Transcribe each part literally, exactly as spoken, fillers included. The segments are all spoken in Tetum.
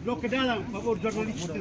Loke dalan, favór jornalista.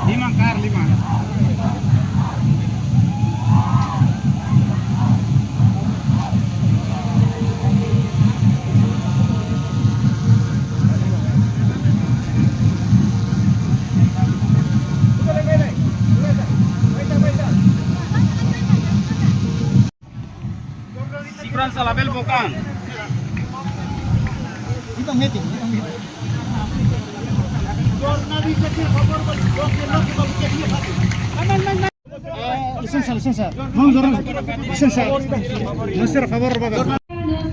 Lima kar, lima. Seguransa labele bokan. Eh, lisensa, lisensa. Vamos, vamos. Lisensa. Master, favór, bokan.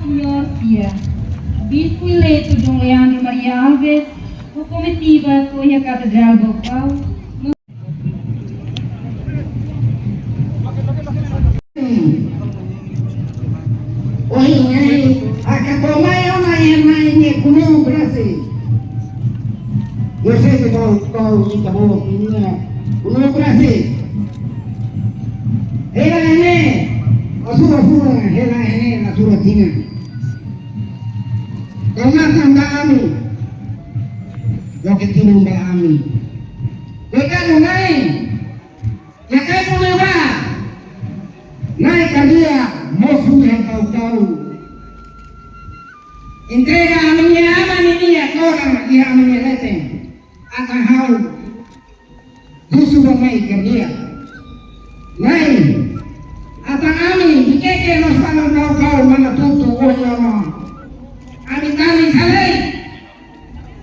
Señór Sia, Bispu eleitu Dom Leandro Maria Alves, ho komitiva to'o iha Katedrál Baucau. Ohin ne'e, ha'u hato'o mai ona iha mai ne'e kunu Brasil. Yo sé que vos, vos, vos, vos, kunu Brasil. Hela ne'e, asura, asura, hela ne'e, asura tinan. Kau matan ba ami. Loke tinan ba ami. Kau kanu mai. Nakai pune ba. Na'i kárdia mosu iha Baucau. Entrega ami-nia aman ninia kolar iha ami-nia leten. Atan ha'u husu ba Na'i kárdia. Na'i, atan ami, bikeke no sala Baucau mana tutu ohi ona. Ami tani salei.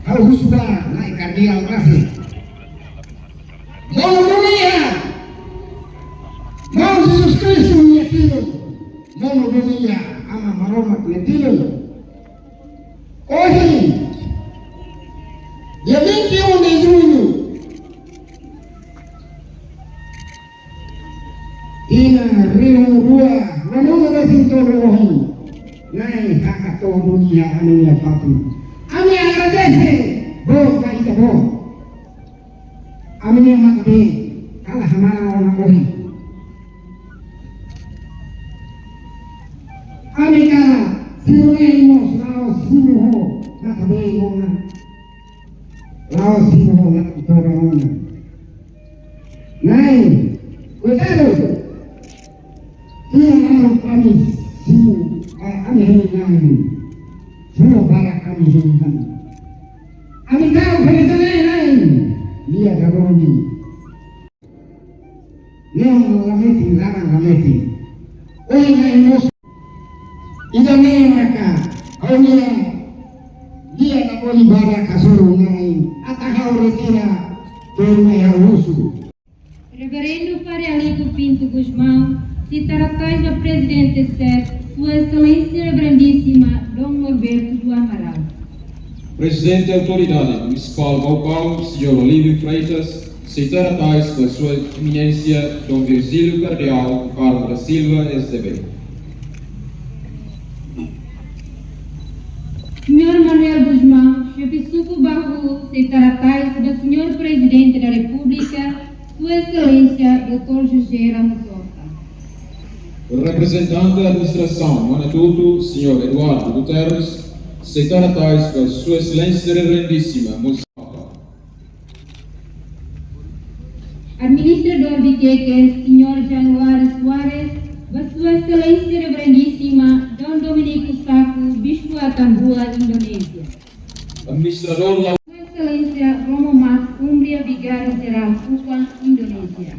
Ha'u husu ba Na'i kárdia oras ne'e. Monu dunia. Monu Jesus Kristu nia tilun. Monu dunia Aman Maromak nia tilun. Ohin, dia vinte e um de junho, tinan rihun rua ruanulu-resin-tolu ohin, Na'i hato'o duni iha ami-nia fatin. Ami agradese, boot ba Ita-Boot. Ami-nia matan-been, kala hamana ona ohin. Ami kala simu ne'e mós la'o simu ho matan-been ona. La'o simu ho la'o tora ona. Na'i, koitadu, Na'in, sura barak ami hina. Ami tau fene sene na'in, lia daroni. Neon lametin, laran lametin. Oi na'in mós. Ida-ne'e maka, ha'u-nia lia na boli barak hasoru na'in, ata ha'u retira, tuir mai ha'u husu. Reverendo Padre Alico Pinto Gusmão, sei tara tais ba Presidente sete, Sua Excelência Reverendíssima Dom Norberto do Amaral. Presidente Autoridade Municipal Baucau, Senhor Olívio Freitas, sei tara tais ba Sua Eminência Dom Virgílio Cardeal do Carmo da Silva, S D B. Senhor Manuel Gusmão, Xefe Suku Bahoun, sei tara tais ba Senhor Presidente da República, Sua Excelência doutor José Ramos Horta. Representante da Administração Manatuto, Senhor Eduardo Guterres, sei tara tais ba Sua Excelência Reverendíssima Moça. Administradór Viqueques, Senhor Januário Soares, ba Sua Excelência Reverendíssima Dom Dominico Sako, Bispu Atambua, Indonézia. Administradór Lau- Sua Excelência Romo Max Umbria, Vigáriu Jerál Kupang, Indonézia.